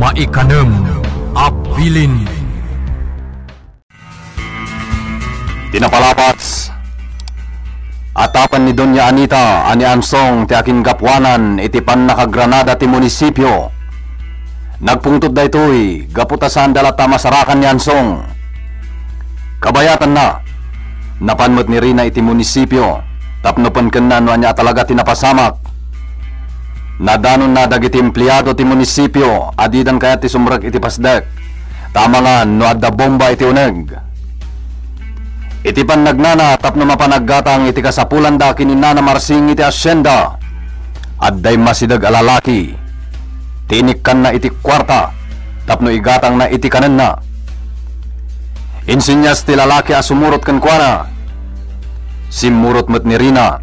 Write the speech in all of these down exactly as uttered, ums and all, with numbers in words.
Maikanem a bilin. Ti napalabas, atapen ni Doña Anita a ni Ansong ti akingapuanan iti pannakagranada ti munisipio. Nagpungtot daytoy gapu ta saanda latta a masarakan ni Ansong. Kabayatanna, napan met ni Rina iti munisipio tapno penkenna no ania a talaga ti napasamak. Nadanonna dagiti empleado ti munisipio a didan kayat ti sumrek iti pasdek, ta amangan no adda bomba iti uneg. Iti pannagnana tapno mapan aggatang iti kasapulanda ken ni Nana Marsing iti asienda, adda immasideg a lalaki ti inikkanna iti kuarta tapno igatangna iti kanenna. Insinyas ti lalaki a sumurot kenkuana. Simmurot met ni Rina,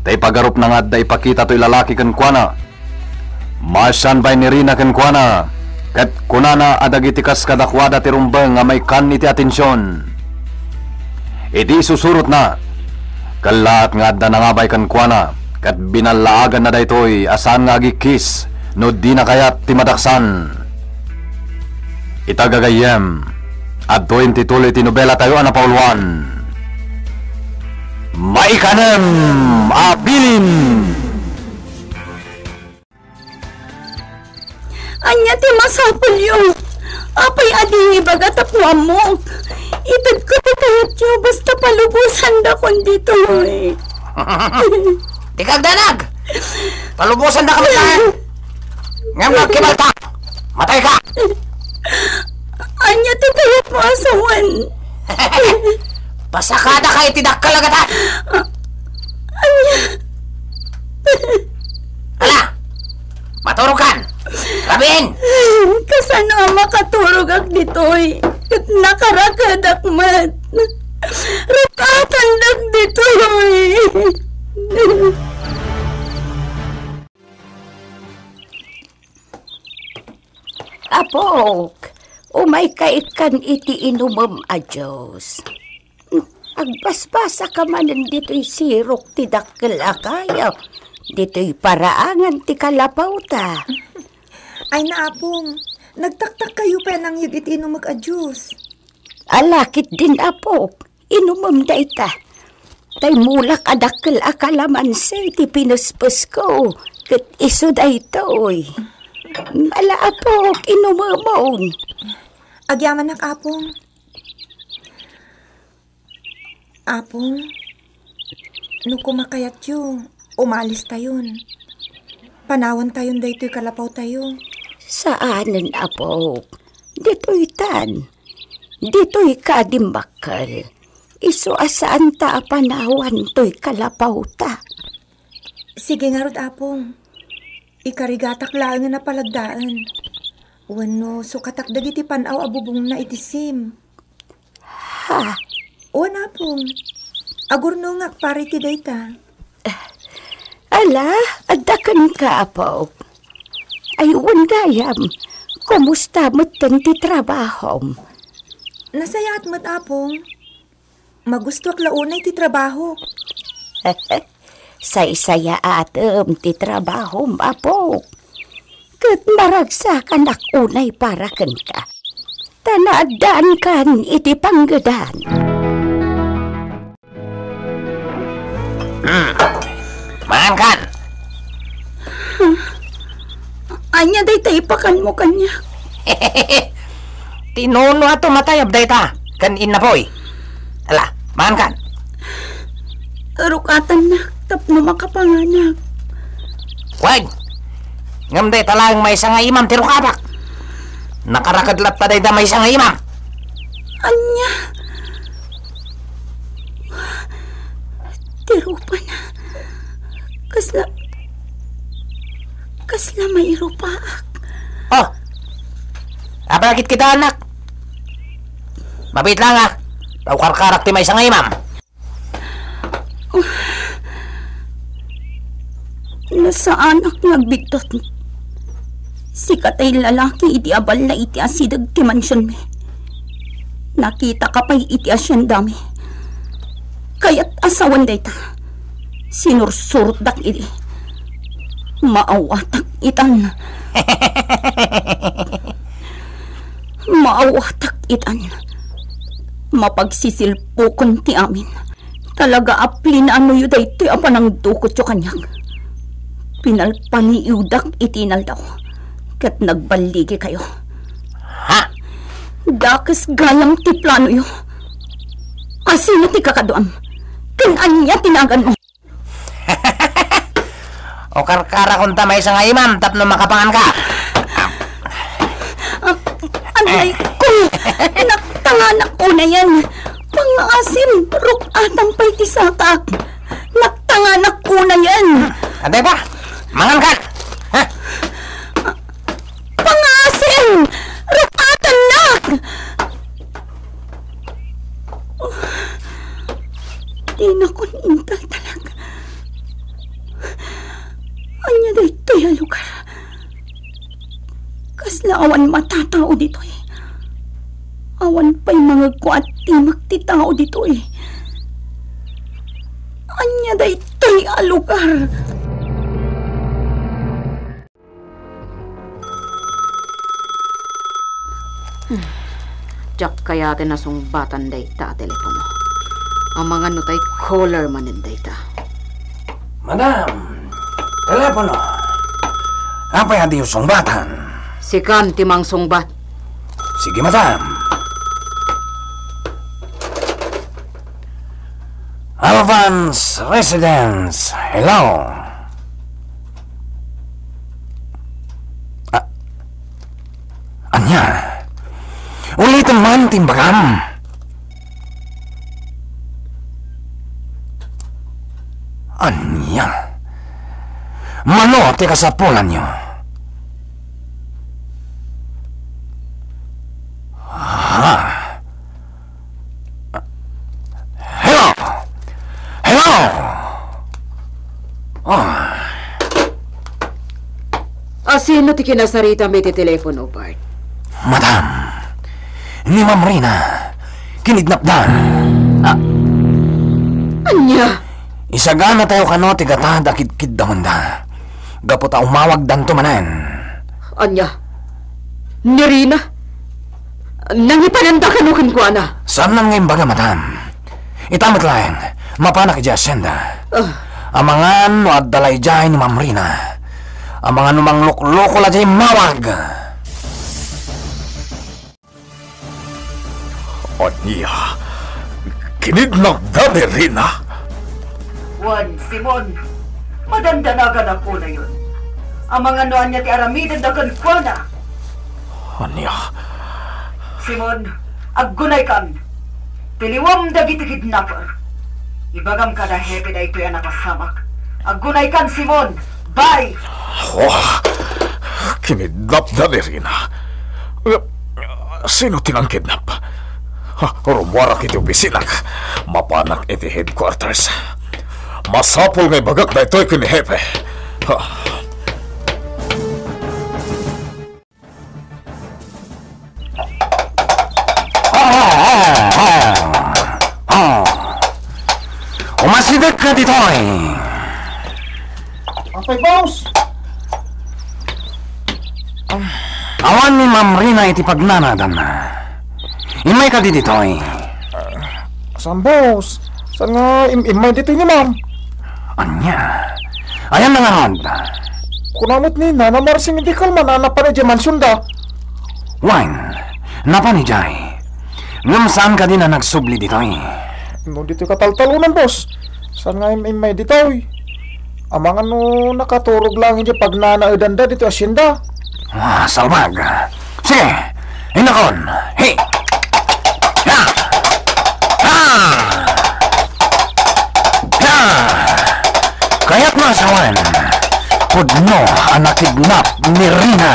ta ipagarupna nga adda ipakita toy lalaki kenkuana. Maasian pay ni Rina kenkuana, ket kunana a dagiti kas kadakuada ti rumbeng a maikan iti atension. Iti isusurotna, kellaat nga adda nangabay kenkuana, ket binallaaganna daytoy a saan nga agikkis no dina kayat ti madaksan. Ita gagayyem, adtoyen ti tuloy ti nobelatayo a napauluan. Maikanem a bilin. Ania ti masapulyo? Apay a di ibaga tapno ammok? Itedko ti kayatyo, basta palubosandakon ditoy. Ti kagdanag! Palubosandaka met laeng! Ngem no agkibalta, matayka! Ania ti kayatmo a sawen? Pasakadaka iti dakkel a gatad! Ania? Ala! Maturogkan! Rabiin! Kasano a makaturogak ditoy? Ket nakarakedak met. Rukatandak ditoy. Apok, umayka ikkan iti inumem a juice. Agbasbasaka manen ditoy sirok ti dakkel a kayo, ditoy paraangan ti kalapawta. Ay, naapong, nagtaktakkayo pay a nangyeg iti inumek a juice. Ala ketdin, apok, inumem dayta. Tay mulak a dakkel a kalamansi ti pinespesko, ket isu daytoy. Ala, apok, inumemon. Agyamanak, apong. Apong, no kumakayatyo, umalistayon. Panawantayon daytoy kalapawtayo. Saanen, apok. Ditoytan. Ditoyka a dimmakkel. Isu a saanta a panawan toy kalapawta. Sige ngarud, apong. Ikarigatak laengen a palagdaen. Wenno sukatak dagiti pan-aw a bubongna iti sim. Ha? Wen, apong. Agurnongak para iti dayta. Ala, adda kenka, apok. Ay, wen gayam, kumusta metten ti trabahom? Nasayaat met, apong. Magustoak la unay ti trabahok. Saysayaatem ti trabahom, apok. Ket maragsakanak unay para kenka. Ta naaddaankan iti panggedan. Hmm. Mangankan. Ania dayta ipakanmo kaniak? Ti nunoato matayab dayta ken innapoy. Ala, mangankan. Rukatannak tapno makapanganak. Wen, ngem dayta laeng maysa nga imam ti rukatak. Nakaraked latta dayta maysa nga imam. Ania? Ti rupana. Kasla, kasla mairupaak. Oh! Apay a kitkitaennak? Mabiit laeng a, ta ukarkarak ti maysa nga imam. Nasaanak nga agbigtot. Sika tay lalaki idi abal na iti asideg ti mansionmi. Nakitaka pay iti asiendami. Kayat a sawen dayta. Sinursurotdak idi. Maawatak itan. Maawatak itan. Mapagsisilpukon ti amin. Talaga a plinanoyo daytoy a panangdukotyo kaniak. Pinalpaniiwdak iti inaldaw, ket nagballigikayo. Ha? Dakes gayam ti planoyo. Asino ti kakaduam? Ken ania ti naganmo? O karkarakon ta maysa nga imam tapno makapanganka. Ah, anay ko! Naktanganak unayen! Pangaasim, ruk-atan pay ti sakak! Naktanganak unayen! Antay pa! Manganka! Ha? Pangaasim! Ruk-atannak! Dinakon intaltalek. Ania daytoy a lugar? Kasla awan matatao ditoy. Awan pay mangegko a timek ti tao ditoy. Ania daytoy a lugar? Hmm. Diak kayat a sungbatan dayta a telepono. Amangan no tay caller manen dayta. Madam, telepono. Apay a diyo sungbatan? Sikan ti mangsungbat. Sige, madam. Alvan's Residence, hello. Ah, ania? Ulitem man ti imbagam. Ania? Mano ti kasapulanyo? Ah. Hello! Hello! Ah. Asino ti kinasaritam iti telepono, Bart? Madam, ni Ma'am Rina, kinidnapda. Ah, ania? Isaganatayo kano ti gatad a kidkiddawenda. Gapu ta umawagdanto manen. Ania? Ni Rina? Nangipananda kano kenkuana? Saannan nga imbaga, madam. Ita met laeng, mapanak idiay asyenda. Ah. Amangan no adda la idiay ni Ma'am Rina. Amangan no manglukloko la diay mawag. Ania? Kinidnapda ni Rina? Wen, Simon, madandanagan a kunayon. Amangan no ania ti aramidenda kenkuana. Ania? Simon, aggunaykan. Tiliwem dagiti kidnapper. Ibagam kada hepe daytoy a napasamak. Aggunaykan, Simon. Bye! Oh, kinidnapda ni Rina. Sino ti nangkidnap? Ha, rumuarak iti opisinak. Mapanak iti headquarters. Masapul nga ibagak daytoy ken ni Hepe. Ha. Ah, ah, ah, ah. Ah. Umasidegka ditoy. Apay, boss? Awan ni Ma'am Rina iti pagnanadanna. Immayka ditoy. Saan, boss? Saan nga im-, immay ditoy ni ma'am? Ania? Ayan na nga ngarud. Kuna met ni Nana Marsing, di kalman a napan idiay mansionda. Wen, napan idiay. Ngem saan kadi a nagsubli ditoy? No ditoy kataltalonan, boss. Saan nga im-, immay ditoy? Amangan no nakaturog laeng idiay pagnanaedanda ditoy asyenda. Ah, salbag. Sige, inakon. Hey! Ha! Ha! Ha! Kayat nga asawen, pudno a nakidnap ni Rina.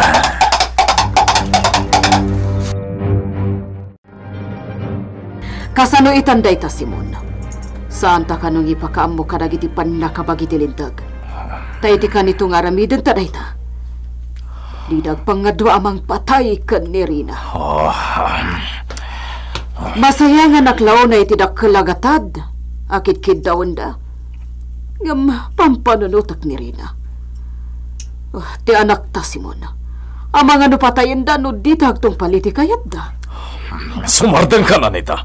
Kasano itan dayta, Simon? Saanta kano nga ipakaammo kadagiti pannakabagi ti Linteg? Ta iti kanito nga aramidenta dayta, dida agpangngadua a mangpatay ken ni Rina. Oh, um. Masayanganak la unay iti dakkel a gatad a kidkiddawenda. Ngem pampanunotek ni Rina. Oh, ti anakta, Simon. Amangan no patayenda no dita agtungpal iti kayatda. Sumardengkan, Anita.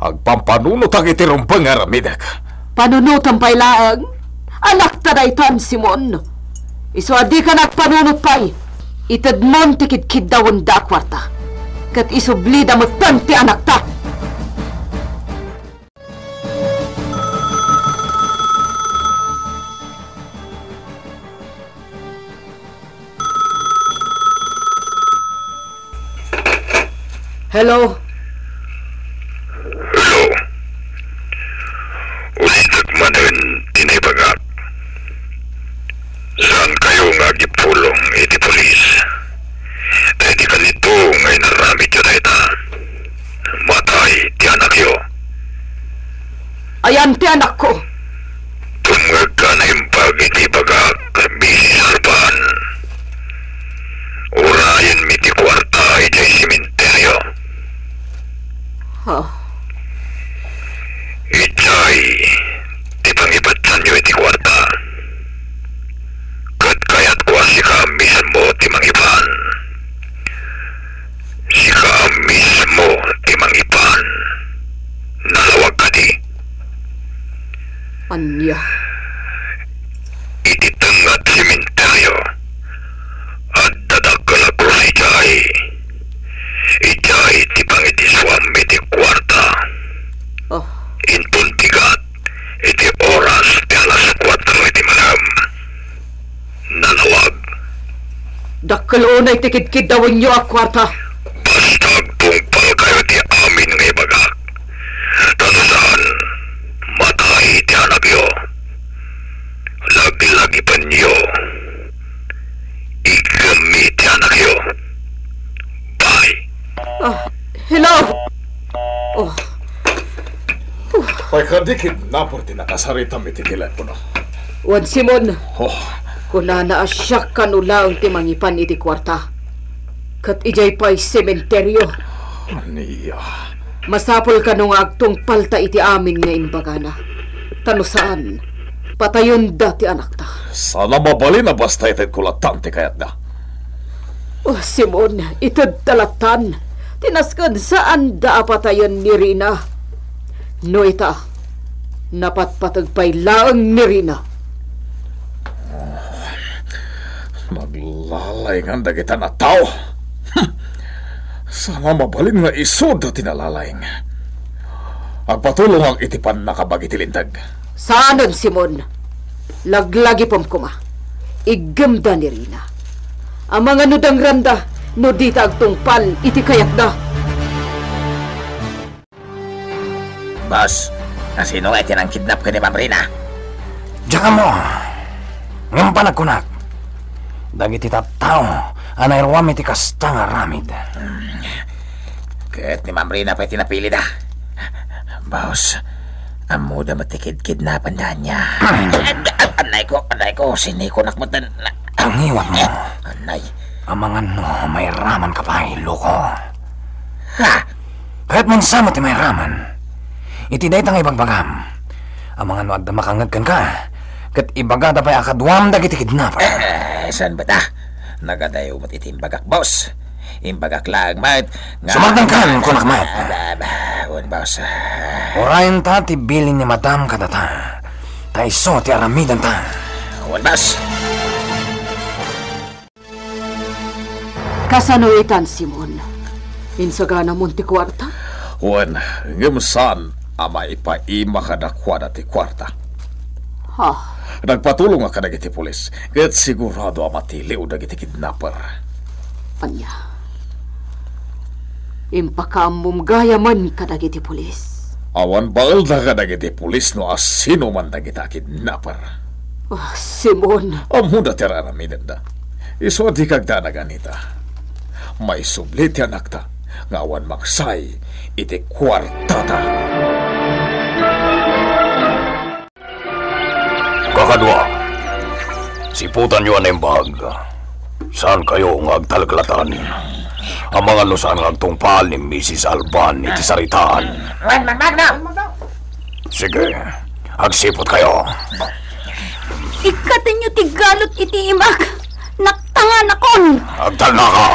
Agpampanunotak iti rumbeng nga aramidek. Panunotem pay laeng? Anakta daytan, Simon. Isu a dika nagpanunot pay, itedmon ti kidkiddawenda a kuarta. Ket isublida metten ti anakta. Hello? Hello. Ulitek manen ti naibagak. Saankayo nga agipulong iti pulis. Ta idi kanito nga inaramidyo dayta, matay ti anakyo. Ayan ti anakko. Tumngegka a naimbag iti ibagak, Misis Alban. Urayenmi ti kuarta idiay sementeryo. Ha? Idiay ti pangibatianyo iti kuarta. Ket kayatko a sika mismo ti mangipan. Sika mismo ti mangipan. Nalawag kadi? Ania? Iti tengnga ti sementeryo, adda dakkel a krus idiay. Idiay ti pangidisuam iti kuarta. Oh. Inton bigat iti oras ti alas kuatro iti malem. Nalawag. Dakkel unay ti kidkiddawenyo a kuarta. Basta agtungpalkayo ti amin nga ibagak. Ta no saan, matay ti anakyo. Laglagipenyo. Iggemmi ti anakyo. Bye. Ah, hello? Oh. Pay kadi kidnapper ti nakasaritam iti telepono? Wen, Simon. Oh. Kunana a siak kano laeng ti mangipan iti kuarta. Ket idiay pay sementeryo. Ania? Masapul kano nga agtungpalta iti amin nga imbagana. Ta no saan, patayenda ti anakta. Saan a mabalin a basta itedko lattan ti kayatda. Oh, Simon, itedta lattan ti nasken saanda a patayen ni Rina. No ita, napatpateg pay laeng ni Rina. Naglalaingan dagita a tao. Saan a mabalin nga isuda ti nalalaing. Agpatulongak iti pannakabagi ti linteg. Saanen, Simon. Laglagipem koma. Iggemda ni Rina. Amangan no dangranda no dita agtungpal iti kayatda. Boss, asino nga iti nangkidnap ken ni Ma'am Rina? Diak ammo. Ngem panagkunak, dagiti tattao a nairuam iti kasta nga aramid. Hmm. Ket ni Ma'am Rina pay ti napilida. Boss, ammoda met ti kidkidnapenda ania. Hmm. An-, an-, anay ko, anay ko, sinikonak met. Tangiwatmo. Anay. Amangan no mairamanka pay, loko. Ha? Kayatmon sa met ti mairaman iti dayta nga ibagbagam? Amangan no adda makangngeg kenka, ket ibagada pay a kaduam dagiti kidnapper. Eh, saan met a? Nagadayo met iti imbagak, boss. Imbagak laeng met nga... Sumardengkan, kunak met. Aba, aba, wen, boss. Urayenta ti bilin ni Madam kadata, ta isu ti aramidenta. Wen, boss. Kasano itan, Simon? Insaganamon ti kuarta? Wen, ngem saan a maipaima kadakuada ti kuarta. Ha? Nagpatulongak kadagiti pulis, ket sigurado a matiliw dagiti kidnapper. Ania? Impakaammom gayamen kadagiti pulis? Awan baelda kadagiti pulis no asino man dagita a kidnapper. Ah, Simon. Ammoda ti ar-aramidenda. Isu a dika agdanag, Anita. Maisubli ti anakta nga awan maksay iti kuartata. Kakadua, siputanyo a naimbag. Saankayo nga agtaleklatan. Amangan no saan nga agtungpal ni Misis Alban iti saritaan. Wen, Mang Magno! Sige, agsiputkayo. Ikkatenyo ti galut iti imak. Naktanganakon. Agtalnaka.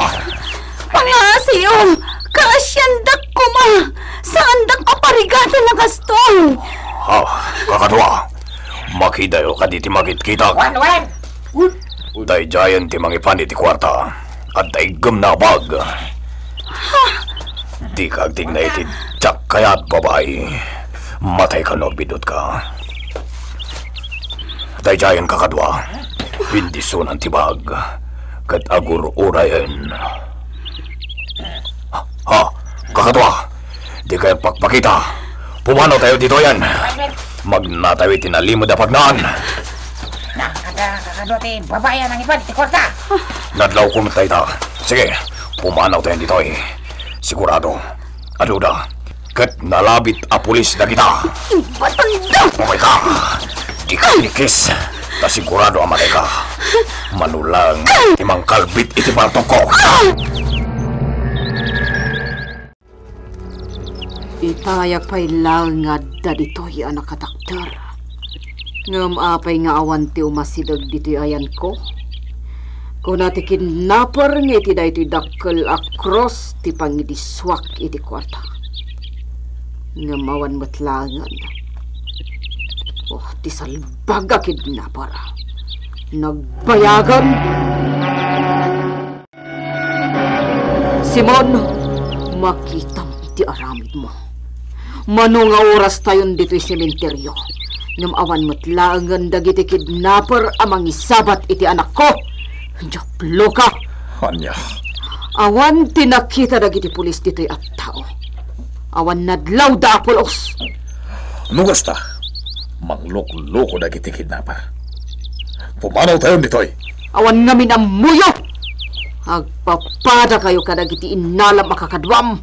Pangaasiyo, kas Ti andak koma, saandak a parigaten a kastoy. Ha, kakadua, makidayo kadi ti makitkitak. Wen, wen. Daydiayen ti mangipan iti kuarta. Adda iggemna a bag. Dika agtingna iti diak kayat, babai. Matayka no agbidutka. Daydiayen, kakadua. Bendisionan ti bag ket agur-urayen. Ha, kakadua. Dikay agpakpakita. Pumanawtayo ditoyen. Magnatayo iti nalimed a pagnaan. Na, kada kakadua ti babai a nangipan iti kuarta. Nadlawko met dayta. Sige, pumanawtayo ditoy. Sigurado, aduda ket nalabit a pulis dagita. Ibatanda! Umay ka! Dika inikis, ta sigurado a matayka. Mano laeng ti mangkalbit iti paltokko. Itayak pay laeng nga adda ditoy a nakatakder. Ngem apay nga awan ti umasideg ditoy ayanko? Kuna ti kidnapper nga iti daytoy dakkel a krus ti pangidisuak iti kuarta. Ngem awan met laengen. Oh, ti salbag a kidnapper! Nagbayagen! Simon, makitam iti aramidmo. Mano nga orastayon ditoy sementerio, ngem awan met laengen dagiti kidnapper a mangisabat iti anakko. Diabloka! Ania? Awan ti nakita dagiti pulis ditoy a tao. Awan nadlawda a pulos. No kasta, manglukloko dagiti kidnapper. Pumanawtayon ditoy. Awan ngamin ammoyo. Agpapadakayo kadagiti innalam a kakaduam.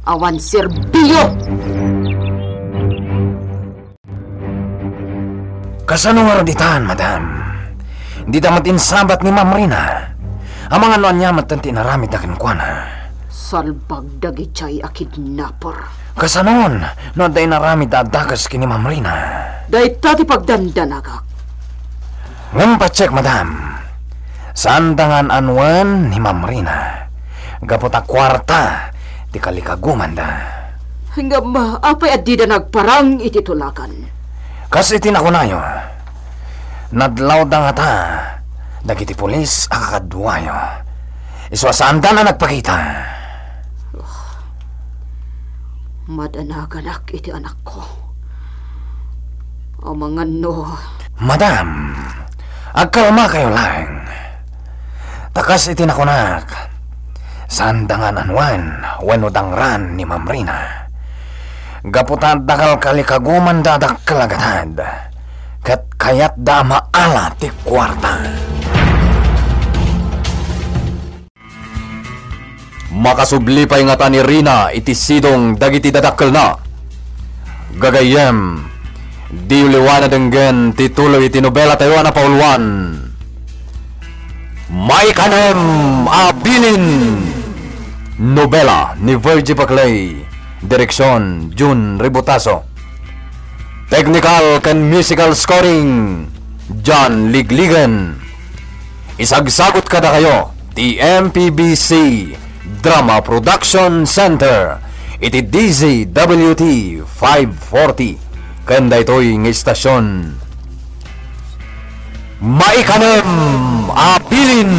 Awan serbiyo. Kasano ngarud itan, madam? Dita met insabat ni Ma'am Rina. Amangan no ania met ti inaramidda kenkuana. Salbag dagijay a kidnapper. Kasanon no adda inaramidda a dakes ken ni Ma'am Rina? Dayta ti pagdandanagak. Ngem pacheck, madam. Saanda nga an-anuen ni Ma'am Rina. Gapu ta kuarta ti kalikagumanda. Ngem apay a dida nagparang iti tulagan? Kas iti nakunayo, nadlawda ngata dagiti pulis a kakaduayo. Isu a saanda a nagpakita. Madanaganak iti anakko. Amangan no. Madam, agkalmakayo laeng. Ta kas iti nakunak, saanda nga an-anuen wenno dangran ni Ma'am Rina. Gapu ta adda kalkalikagumanda a dakkel a gatad, ket kayatda a maala ti kuarta. Makasubli pay ngata ni Rina iti sidong dagiti dadakkelna. Gagayyem, diyo liwan a denggen ti tuloy iti nobelatayo a napauluan, Maikanem a Bilin. Nobela ni Virgie Paclay, direksion Jun Ributaso. Technical ken musical scoring, John Ligligan. Isagsagut kadakayo ti M P B C Drama Production Center iti D Z W T five forty ken daytoy nga istasion. Maikanem a Bilin.